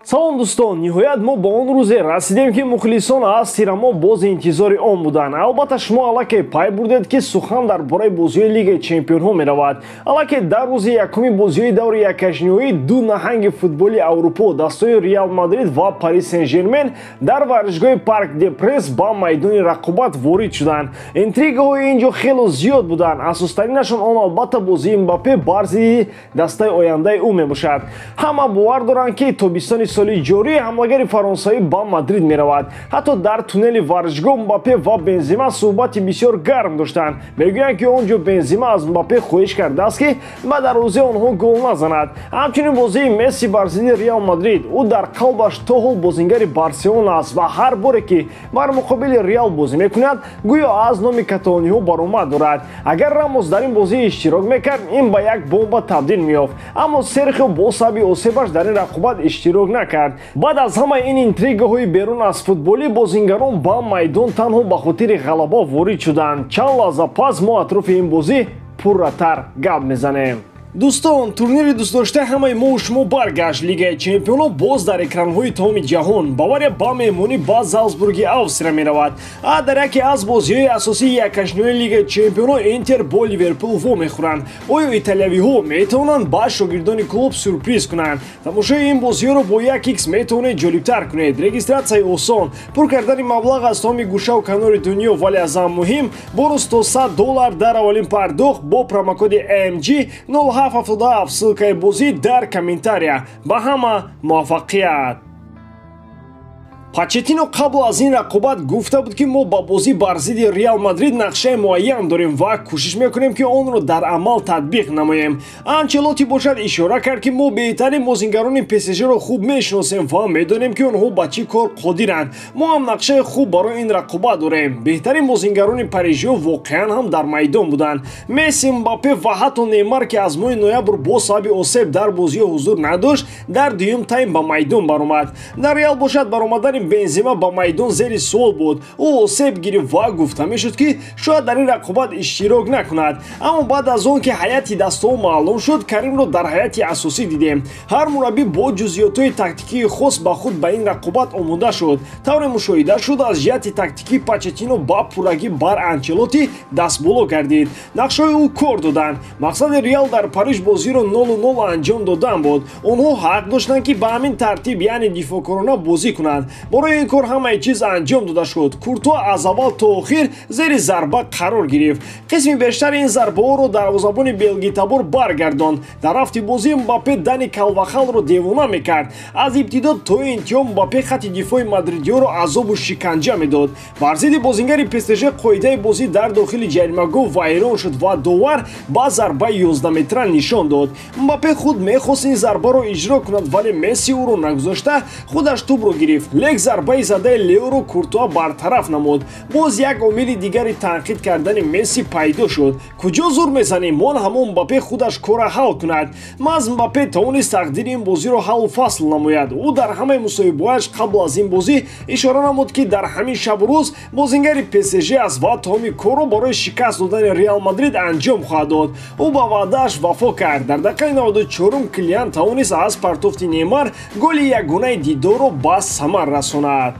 Салом дӯстон, ниҳоят мо ба он рӯзе расидем, ки мухлисон аз тирамо боз интизори он буданд. Албатта, шумо аллакай пай бурдед, ки сухан дар бораи бозиҳои Лигаи чемпионҳо меравад. Аллакай дар рӯзи якуми бозиҳои даври яккашниҳоӣ ду наҳанги футболи Аврупо, дастои Реал Мадрид ва Пари Сен-Жермен, дар варзишгоҳи Парк де Пренс ба майдони рақобат ворид шуданд. Интригаҳои ин ҷо хело зиёд буданд. Асостаринашон он албатта бозии Мбаппе бар зидди дастаи ояндаи ӯ мебошад. Ҳама бовар доранд, ки тобистони соли ҷорӣ ҳамлагари фаронсавӣ ба Мадрид меравад. Ҳатто дар туннели варзишгоҳ Мбаппе ва Бензима суҳбати бисёр гарм доштанд. Мегӯянд, ки он ҷо Бензима аз Мбаппе хоҳиш кардааст, ки ба дарвозаи онҳо гол назанад. Ҳамчунин бозии Месси бар зидди Реал Мадрид. Ӯ дар қалбаш то ҳол бозингари Барселона аст ва ҳар боре ки бар муқобили Реал бозӣ мекунад, гӯё аз номи каталониҳо баромад дорад. Агар Рамос дар ин бозӣ иштирок мекард, ин ба як бомба табдил меёфт, аммо Серхио бо сабаби осебаш дар ин рақобат иштирок накард. Баъд аз ҳамаи ин интригаҳои берун аз футболӣ, бозингарон ба майдон танҳо ба хотири ғалаба ворид шуданд. Чанд лаҳза пас мо атрофи ин бозӣ пурратар гап мезанем. Дӯстон, турнири дӯстдоштаи ҳамаи мо шумо баргашт. Лигаи чемпионҳо боз дар экранҳои тамоми ҷаҳон. Бавария ба меҳмонӣ ба Залцбурги Австрия меравад. А дар яке аз бозиҳои асосии яккашниҳои Лигаи чемпионҳо Интер бо Ливерпул вомехӯранд. Оё италиявиҳо метавонанд ба шогирдони клуб сюрприз кунанд? Тамошои ин бозиҳоро бо 1x метавонед ҷолибтар кунед. Регистратсияи осон, пур кардани маблағ аз тамоми гӯшаву канори дунё, вале аз ҳам муҳим, бонус то $100 дар аввалин пардохт бо промокоди MG 0777. Ссылкаи бозӣ дар комментария. Ба ҳама муваффақият! Почеттино қабл аз ин рақобат гуфта буд, ки мо ба бозӣ бар зидди Реал Мадрид нақшаи муайян дорем ва кӯшиш мекунем, ки онро дар амал татбиқ намоем. Анчелоти бошад, ишора кард, ки мо беҳтарин бозингарони ПСЖро хуб мешиносем ва медонем, ки онҳо ба чӣ кор қодиранд. Мо ҳам нақшаи хуб барои ин рақобат дорем. Беҳтарин бозингарони парижиҳо воқеан ҳам дар майдон буданд. Месси, Мбаппе ва ҳатто Неймар, ки аз моҳи ноябр бо сабаби осеб дар бозиҳо ҳузур надошт, дар дуюм тайм ба майдон баромад. Дар Реал бошад, баромадани Бензима ба майдон зери суол буд. Ӯ осеб гирифт ва гуфта мешуд, ки шояд дар ин рақобат иштирок накунад. Аммо баъд аз он ки ҳайати дастаҳо маълум шуд, Каримро дар ҳайати асосӣ дидем. Ҳар мураббӣ бо ҷузъиётҳои тактикии хос ба худ ба ин рақобат омода шуд. Тавре мушоҳида шуд, аз ҷиҳати тактикӣ Почеттино ба пуррагӣ бар Анчелоти дастболо гардид. Нақшҳои ӯ кор доданд. Мақсади Реал дар Париж бозиро 0-0 анҷом додан буд. Онҳо ҳақ доштанд, ки ба ҳамин тартиб, яъне дифоъкорона, бозӣ кунанд. Барои ин кор ҳамаи чиз анҷом дода шуд. Куртуа аз аввал то охир зери зарба қарор гирифт. Қисми бештари ин зарбаҳоро дарвозабони белгитабор баргардонд. Дар рафти бозӣ Мбаппе Дани Калвахалро девона мекард. Аз ибтидо то интиҳо Мбаппе хатти дифои мадридиёро азобу шиканҷа медод. Бар зидди бозингари ПСЖ қоидаи бозӣ дар дохили ҷаримагоҳ вайрон шуд ва довар ба зарбаи 11 метра нишон дод. Мбаппе худ мехост ин зарбаро иҷро кунад, вале Месси ӯро нагузошта, худаш тӯбро гирифт. Лек зарбаи задаи Леоро Куртуа бартараф намуд. Боз як омили дигари танқид кардани Месси пайдо шуд: куҷо зур мезанем, мон ҳамон Мбаппе худаш кора ҳал кунад. Маҳз Мбаппе тавонист тақдири ин бозиро ҳаллу фасл намояд. Ӯ дар ҳамаи мусоҳибаҳояш қабл аз ин бозӣ ишора намуд, ки дар ҳамин шабу рӯз бозингари ПСЖ аст ва тамоми корро барои шикаст додани Реал Мадрид анҷом хоҳад дод. Ӯ ба ваъдааш вафо кард. Дар дақиқаи 94-ум Килиан тавонист аз партофти Неймар голи ягонаи дидорро ба самар расонад.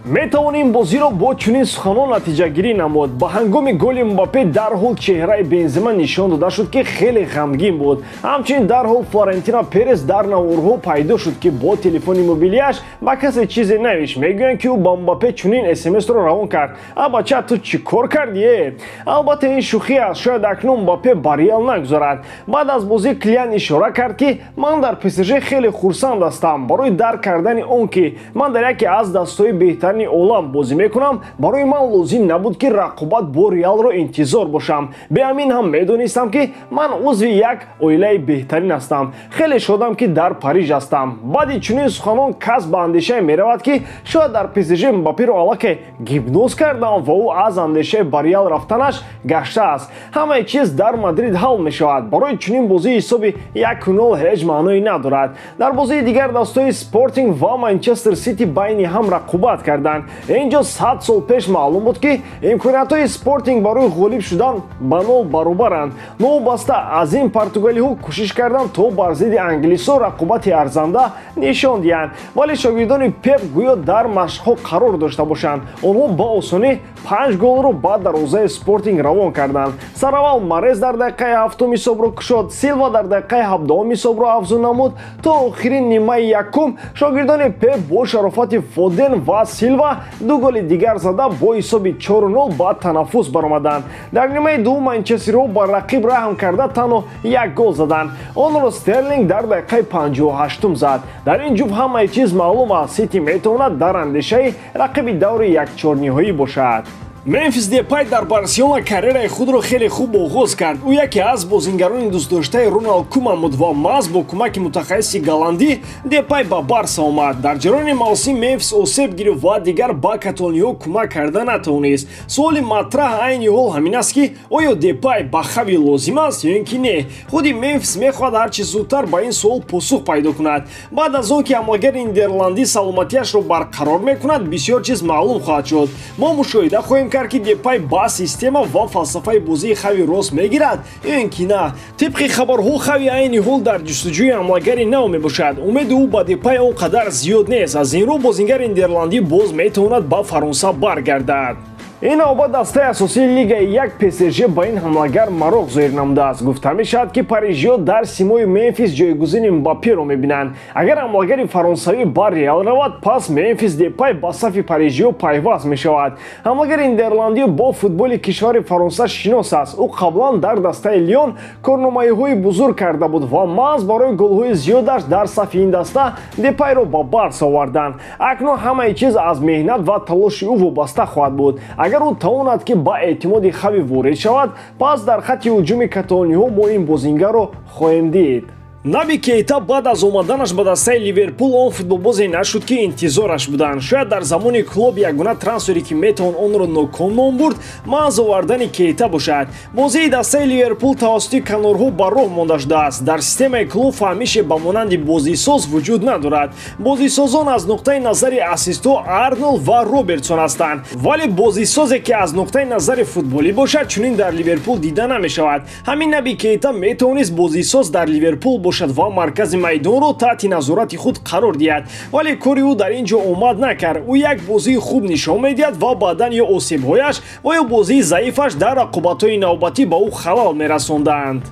Метавонем бозиро бо чунин суханон натиҷагирӣ намуд. Ба ҳангоми голи Мбаппе дарҳол чеҳраи Бензима нишон дода шуд, ки хеле ғамгин буд. Ҳамчунин дарҳол Флорентино Перес дар наворҳо пайдо шуд, ки бо телефони мобилиаш ба касе чизе навишт. Мегӯянд, ки ӯ ба Мбаппе чунин смсро равон кард: «А бача, ту чӣ кор кардие?» Албатта, ин шӯхӣ аст. Шояд акнун Мбаппе ба Реал нагузарад. Баъд аз бозӣ Килиан ишора кард, ки ман дар ПСЖ хеле хурсанд ҳастам. Барои дарк кардани он ки ман дар яке аз дастҳои беҳтарини олам бозӣ мекунам, барои ман лозим набуд, ки рақобат бо Реалро интизор бошам. Беамин ҳам медонистам, ки ман узви як оилаи беҳтарин ҳастам. Хеле шодам, ки дар Париж ҳастам. Баъди чунин суханон кас ба андешае меравад, ки шояд дар ПСЖ Мбапперо аллакай гипноз кардам ва ӯ аз андешаи ба Реал рафтанаш гаштааст. Ҳамаи чиз дар Мадрид ҳал мешавад. Барои чунин бозӣ ҳисоби 1-0 ҳеҷ маъное надорад. Дар бозии дигар дастҳои Спортинг ва Манчестер Сити байни ҳам рақобат карданд. карданд. Инҷо 100 сол пеш маълум буд, ки имкониятҳои Спортинг барои ғолиб шудан ба нол баробаранд. Новобаста аз ин, португалиҳо кӯшиш карданд, то бар зидди англисо рақобати арзанда нишон диҳанд, вале шогирдони Пеп гӯё дар машқҳо қарор дошта бошанд. Онҳо ба осонӣ 5 голро ба дарвозаи Спортинг равон карданд. Сараввал Марез дар дақиқаи 7 ҳисобро кушод, Силва дар дақиқаи 17 ҳисобро афзун намуд. То охирин нимаи якум шогирдони Пеп бо шарофати Фоден ва Силва 2 голи дигар зада, бо ҳисоби 4-0 ба танаффус баромаданд. Дар нимаи дуввум манчестериҳо ба рақиб раҳм карда, танҳо 1 гол заданд. Онро Стерлинг дар дақиқаи 58 зад. Дар ин ҷуфт ҳамаи чиз маълум аст. Сити метавонад дар андешаи рақиби даври якчорниҳоӣ бошад. Мемфис Депай дар Барселона карьераи худро хеле хуб оғоз кард. Ӯ яке аз бозингарони дӯстдоштаи Роналд Куман буд ва маҳз бо кӯмаки мутахассиси голландӣ Депай ба Барса омад. Дар ҷараёни мавсим Мемфис осеб гирифт ва дигар ба каталониҳо кӯмак карда натавонист. Суоли матраҳ айни ҳол ҳамин аст, ки оё Депай ба Хави лозим аст ё ин ки не? Худи Мемфис мехоҳад ҳарчи зудтар ба ин суол посух пайдо кунад. Баъд аз он ки ҳамлагари нидерландӣ саломатиашро барқарор мекунад, бисёр чиз маълум хоҳад шуд. Мо мушоҳида хоҳем кард, ки Депай ба система ва фалсафаи бозии Хави рост мегирад ё ин ки на. Тибқи хабарҳо, Хави айни ҳол дар ҷустуҷӯи ҳамлагари нав мебошад. Умеди ӯ ба Депай он қадар зиёд нест. Аз ин рӯ бозингари нидерландӣ боз метавонад ба Фаронса баргардад. Ин навбат дастаи асосии Лигаи 1 ПСЖ ба ин ҳамлагар мароқ зоҳир намудааст. Гуфта мешавад, ки парижиҳо дар симои Мемфис ҷойгузини Мбапперо мебинанд. Агар ҳамлагари фаронсавӣ ба Реал равад, пас Мемфис Депай ба сафи парижиҳо пайваст мешавад. Ҳамлагари нидерландӣ бо футболи кишвари Фаронса шинос аст. Ӯ қаблан дар дастаи Лион корномаиҳои бузург карда буд ва маҳз барои голҳои зиёдаш дар сафи ин даста Депайро ба Барса оварданд. Акнун ҳамаи чиз аз меҳнат ва талоши ӯ вобаста хоҳад буд. Агар ӯ тавонад, ки ба эътимоди Хави ворид шавад, пас дар хатти ҳуҷуми каталониҳо мо ин бозингарро хоҳем дид. Наби Кейта баъд аз омаданаш ба дастаи Ливерпул он футболбозе нашуд, ки интизораш буданд. Шояд дар замони Клоп ягона трансфере, ки метавон онро ноком ном бурд, маҳз овардани Кейта бошад. Бозии дастаи Ливерпул тавассути канорҳо ба роҳ монда шудааст. Дар системаи Клоп фаҳмише ба монанди бозисоз вуҷуд надорад. Бозисозон аз нуқтаи назари ассистҳо Арнолд ва Робертсон ҳастанд, вале бозисозе, ки аз нуқтаи назари футболӣ бошад, чунин дар Ливерпул дида намешавад. Ҳамин Наби Кейта метавонист бозисоз дар Ливерпул бошад ва маркази майдонро таҳти назорати худ қарор диҳад, вале кори ӯ дар ин ҷо омад накард. Ӯ як бозии хуб нишон медиҳад ва баъдан ё осебҳояш ва ё бозии заифаш дар рақобатҳои навбатӣ ба ӯ халал мерасонданд.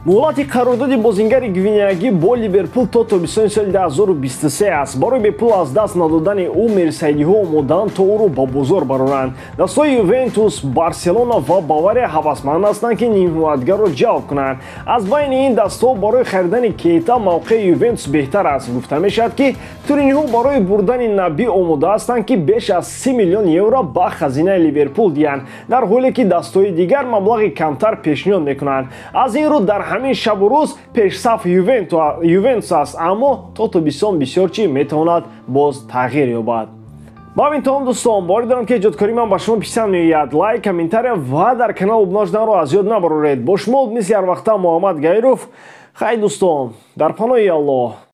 Муҳлати қарордоди бозингари гвинеягӣ бо Ливерпул то тобистони соли 2023 аст. Барои бепул аз даст надодани ӯ мерсайдиҳо омодаанд, то ӯро ба бозор бароранд. Дастҳои Ювентус, Барселона ва Бавария ҳавасманд ҳастанд, ки нимҳимоятгарро ҷалб кунанд. Аз байни ин дастҳо барои харидани Кейта мавқеи Ювентус беҳтар аст. Гуфта мешавад, ки туриниҳо барои бурдани Наби омода ҳастанд, ки беш аз 30 миллион евро ба хазинаи Ливерпул диҳанд, дар ҳоле ки дастҳои дигар маблағи камтар пешниҳод мекунанд. Аз ин рӯ дар ҳамин шабу рӯз пешсаф Ювентус аст, аммо то тобистон бисёр чӣ метавонад боз тағйир ёбад. Ба ҳамин тамом, дӯстон, боварӣ дорам, ки эҷодкории ман ба шумо писанд меояд. Лайк, комментария ва дар канал обуна шуданро аз ёд набароред. Бо шумо мисли ҳар вақта Муҳаммад Гаиров. Хай, дӯстон, дар паноҳи Аллоҳ.